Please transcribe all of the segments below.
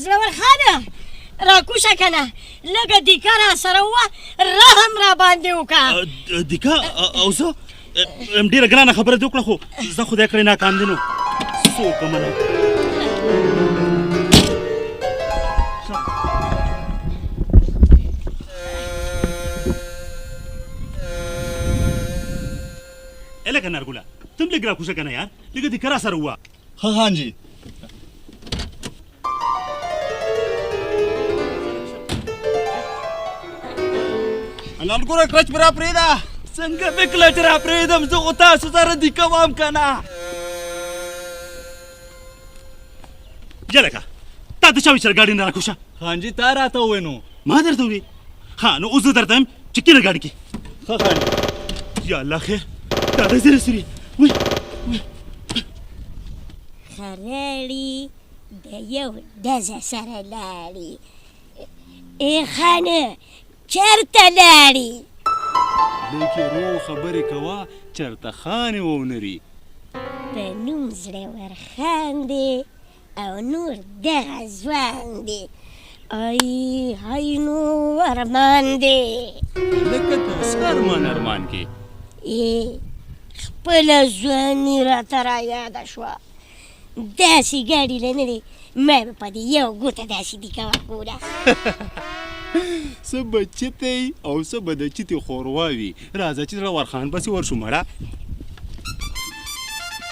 زړور خانه راکوشه که نه، لږه دیکه را سره ووه، رحم را باندې وکړه. دیکه او زه ډېره ګرانه خبره دې وکړه، خو زه خدای کړی ناکام دی، نو څه وکړم نو؟ لکه نرګوله ته هم لږ راکوشه که نه یار، لږه دیکه را سره ووه. ښه خان جي. ننګوره کلچ به راپرېږده. څنګه به کلچ راپرېږدم؟ زه خو تاسو سره دیکه وم که نه. یلکه تا ته چا ویل چې له ګاډي نه راکوشه؟ خان جي تا راته وویل نو. ما درته وویل؟ ښه نو اوس زه درته وایم چې کښېنه ګاډي کې. ښه خان جي. یا الله خیر، دا ډزې رسېږي. وی خرړي د یو ډزه سره لاړي. ای خانه چېرته لاړي؟ لیکې رو خبرې کوه، چېرته خانې وونري. په نوم زړور خان دی او نور دغه ځوان دی، ای های نو ارمان دی. لکه د څه ارمان ارمان کې؟ ای خپله ځواني راته رایاده شوه، داسې ګاډي له نه دی، ما به په دې یو ګوته داسې دیکه ورکوله. څه به چیتی او څه به د چیتې ښوروا وي. راځه چې زړور خان پسې ورشو مړه.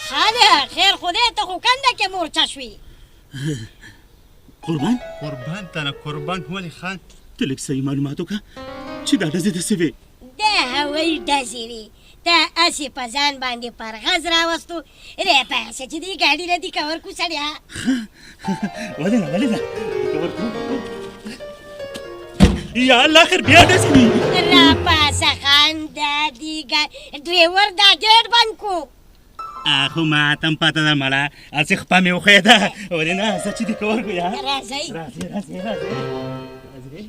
خانه خیر خو دی، ته خو کنده کې مورچه شوې. قربان قربان تنه قربان. ولې خان؟ ته لږ صحیح معلومات وکړه چې دا ډزې د څه وې. دا هوایي ډزې وې، تا هسې په ځان باندې پرغز راوستو. راپاڅه چې دې ګاډي له دیکه ورکو سړیه. ولې نه، ولې نه، دیکه ورکو. یا الله خیر، بیا ډزې دي. راپاڅه خان، دا دي ډریور دا ګېټ بند کو. خو ما ته هم پته ده مړه، هسې خپه مې وښویده. ولې نه، ځه چې دیکه ورکو یا. راځئ راځئ راځئ راځئ راځئ.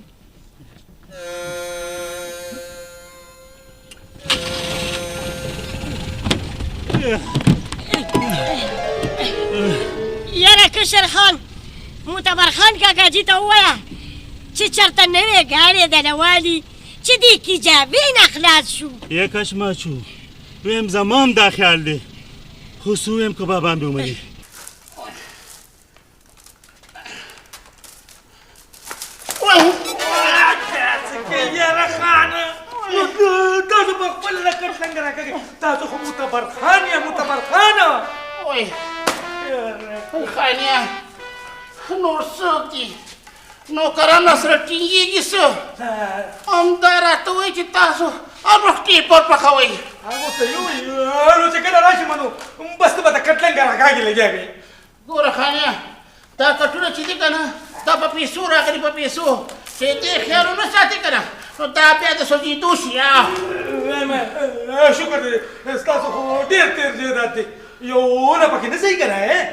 یاره کشر خان، معتبر خان کاکا جي ته ووایه چې چېرته نوې ګاډی دله والي چې دې کیجابې نه خلاص شو. یې کش ما شو، ویم زما هم دا خیال دی، خو څه ویم که بابا مې ومني. یاره خانه تاسو په خپل لکړ څنګه راکږئ؟ تاسو خو معتبر خان یا معتبر خان. وای خانیه، نور څوک دي؟ نوکران سره ټینګېږي څه؟ همدا راته وایي چې تاسو هر وخت ټیپر پخوئ. هغه صحیح وایي، نو چې کله راشي نو بس ته به د کټ لنګه راکاږي لګیا وي. ګوره خانیه، دا کټونه چې دي که نه، دا په پیسو راغلي، په پیسو. چې دې خیال ونه ساتې که نه، نو دا بیا د سوځېدو شي. وایم شکر دی، ستاسو خو ډېر تېر جایداد دی، یو ونه پکې نه ځایي که نه؟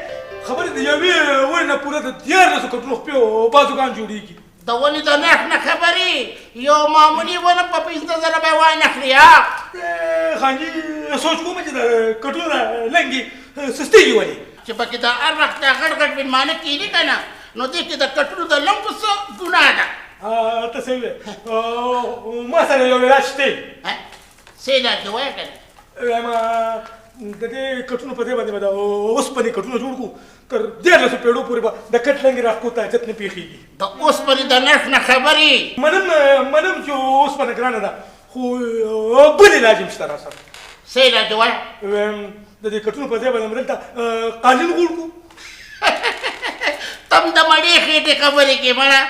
خبرې د یوې ونې نه پوره د 13 کټونو خپې او بازوګان جوړېږي. د ونې د نرخ نه خبرې، یو معمولي ونه په 5000 به وانخلي. ها خانجي، سوچ کوم چې د کټونو لنګې سستېږي ولې؟ چې پکې دا هر وخت دا غټ غټ مېلمانه کښېني که نه، نو دې کې د کټونو د لنګو څه ګناه ده؟ ته صحیح وایې، ما سره یو علاج شته. څه علاج دی وایه که نه؟ وایم د دې کټونو په ځای باندې به د اوسپنې کټونه جوړ کړو، تر 13 پېړو پورې به د کټ لنګې راښکو ته حاجت نه پېښېږي. د اوسپنې د نرخ نه خبرې. منم منم چې اوسپنه ګرانه ده، خو بل علاج هم شته راسره. څه علاج دی وایه؟ وایم د دې کټونو په ځای باندې به دلته قالین غوړ کړو. تم د مړې خېټې خبرې کوې مړه،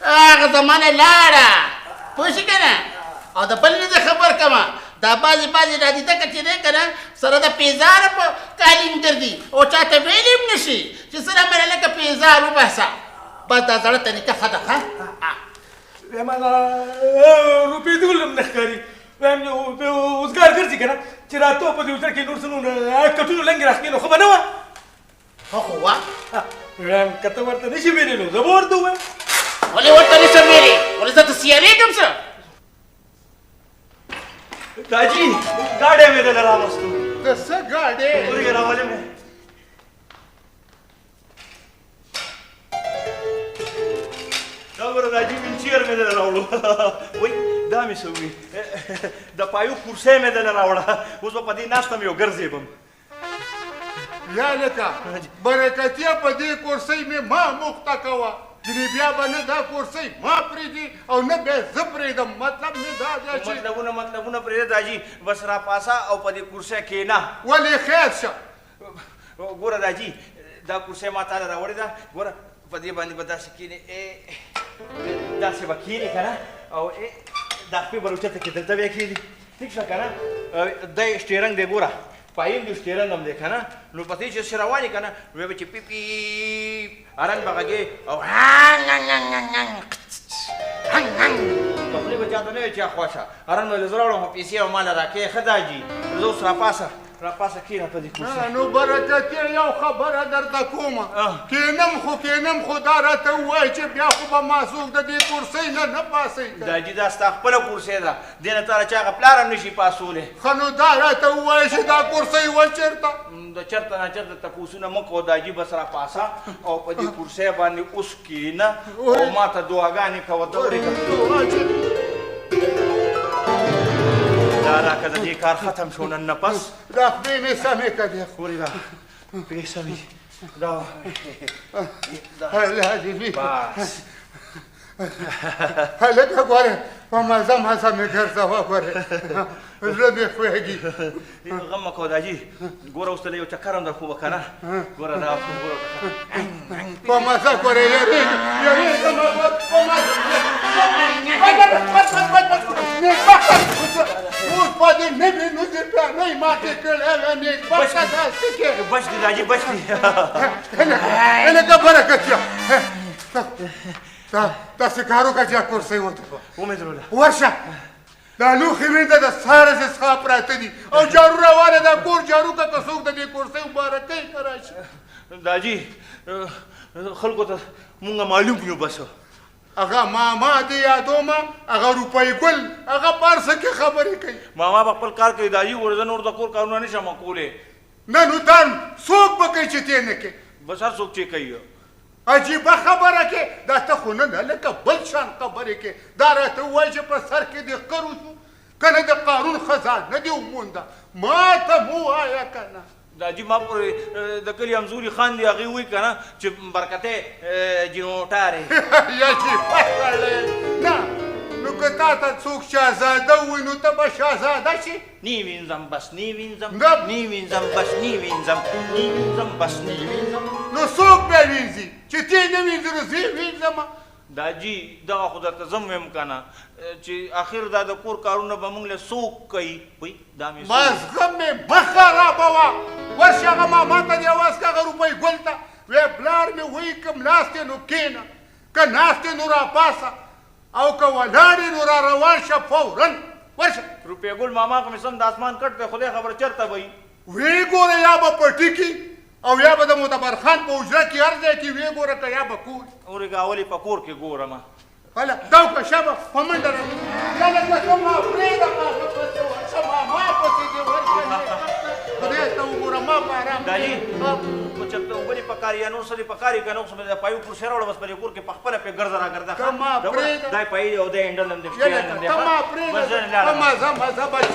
هغه زمانه لاړه، پوه شې که نه؟ او د بل نه زه خبر کړم، دا بعضې بعضې نادیده که چې دی که نه، سره د پیزاره په قالین ګرځي او چا ته ویلی هم نه شي چې سره مې لکه پیزار وباسه. بس دا زړه طریقه ښه ده. ښه وایم هغه روپۍ دول هم نه ښکاري. وایم اوزګار ګرځي که نه، چې راتو په دې حجره کې نور څه نو کټونو لنګې راښکې، نو ښه به نه وه؟ ښه خو وه. وایم که ته ورته نه شې ویلی نو زه به ورته ووایم. ولې ورته نه شم ویلی؟ ولې زه ته سیالېږم څه؟ تاجي ګاډی مې دله راوستو. د څه ګاډی؟ ورګې راولې مې. مې دله راوړو. وایي دا مې څه ووي، د پایو کرسۍ مې دله راوړه، اوس به په دې ناسته مې یو ګرځېبم. یا لکه برکتیه په دې کرسۍ مې ما مخته کوه، ځینې بیا به نه دا کرسۍ ما پرېږدي او نه بیا زه پرېږدم. مطلب مې دا دی چې مطلبونه پرېږده داجي، بس راپاسه او په دې کرسۍ کښېنه. ولې خیر شه. ګوره داجي، دا کرسۍ ما تاله راوړې ده، ګوره په دې باندې به داسې کښېنې، داسې به کښېنې که نه، او دا خپې به راوچته کړې، دلته بیا کښېني، ټیک شوه که نه. دی شټیرنګ دی، ګوره پایم دی، شټیرنګ هم دی که نه، نو په دې چې څه روان یې که نه، بیا به چې پی پی هرن به غږې او په خولې به چاته نه وي چې اخوا شه، هرن به له زه راوړم، خو پیسې او ماله راکوې. ښه داجي، زه اوس راپاسه راپاسه کښېنه په دې کرسي. نو برکتیه یو خبره درته کومه، کښېنم خو دا راته ووایه چې بیا خو به ما څوک د دې کرسۍ نه نه پاسوي. داجي دا ستا خپله کرسۍ ده، دې نه تا له چا هغه پلار هم نه شي پاسولی. ښه نو دا راته ووایه چې دا کرسۍ وه چېرته؟ د چېرته نه چېرته تپوسونه مه کوه داجي، بس راپاسه او په دې کرسۍ باندې اوس کښېنه او ما ته دعاګانې کوه. ته ورېږه، دا راکه د دې کار ختم شو نن نه پس. دا خپې مې سمې کړې. ورېږه، پرې سمې دا الله دې وي. بس هلکه ګوره په مزه مزه مې ګرځوه، ګوره زړه مې خوږي. غم مه کوه داجي، ګوره اوس ته له یو چکر هم درخو به که نه، ګوره دا ګوره په مزه ګوره یارېږم یارېږم په مزه. اوس په دې نوې نوزې پیالۍ ماتې کړې وې، نېکبخته دا څه کې؟ بچ دي داجي، بچ دي. هلکه برکتیه داسې کار وکړه چې کرسۍ ودروه. ومې دروله. ورشه دا لوښي وینځه، د سهاره څخه پراته دي، او جارو روانه ده، کور جارو که که څوک د دې کرسۍ مبارکۍ ته راشي. داجي خلکو ته مونږ معلوم یو بس. هغه ماما دې یادومه، هغه روپۍ ګل، هغه په هر څه کې خبرې کوي. ماما به خپل کار کوي داجي، ګوره زه نور د کور کارونه نه شم کولی. نه نو دا څوک به کوي چې تې نه کوې؟ بس هر څوک چې کوي. عجیبه خبره کې دا ته خو نن هلکه بل شان خبرې کې. دا راته ووایه چې په سر کې دې ښکر وشو که نه د قارون خزانه دې ومونده، ما ته مو وایه که نه. داجي ما پورې د کلي همزوري خان دی، هغې وایي که نه چې برکتې جینوټارې. عجیبه سړی. نه نو که تا ته څوک شاهزاده ووایي نو ته به شاهزاده شې؟ نی وینځم بس نی وینځم، نی وینځم بس نی وینځم، نی وینځم بس نی وینځم. نو څوک بیا وینځي؟ چې تی نه وینځي نو زه یې وینځم. داجي دغه خو درته زه هم وایم که نه چې اخر دا د کور کارونه به موږ له څوک کوي. وایي دا مې مازغه مې مه خرابوه. ورشه هغه ماما ته دې اواز کړه، هغه روپۍ ګل ته وایه پلار مې وایي که ملاست یې نو کښېنه، که ناست یې نو راپاسه، او که ولاړ یې نو را روان شه فوراً. ورشه. روپۍ ګل ماما خو مې سم د اسمان کټ دی، خدای خبر چېرته به وي. ویې ګوره، یا به پټي کې او یا به د معتبر خان په حجره کې، هر ځای کې ویې ګوره که یا به کور. ورېږه اول یې په کور کې ګورم. هله دا وکړه، شه به په منډه راځه. نه لکه ته ما پرېږده، هغه پسې ورشه، ماما پسې دې ورشه. خدای ته وګوره ما په ارام. داجي خو چېرته اوبه دې پکار یا نور څه دې پکار وي که نه، اوس مې د پایو کرسۍ راوړه، بس په دې کور کې په خپله پرې ګرځه راګرځه. ته ما پرېږده. دا یې پایې دی او دا یې هینډل هم دی، ته ما پرېږده. ته ما ځه مزه بچ.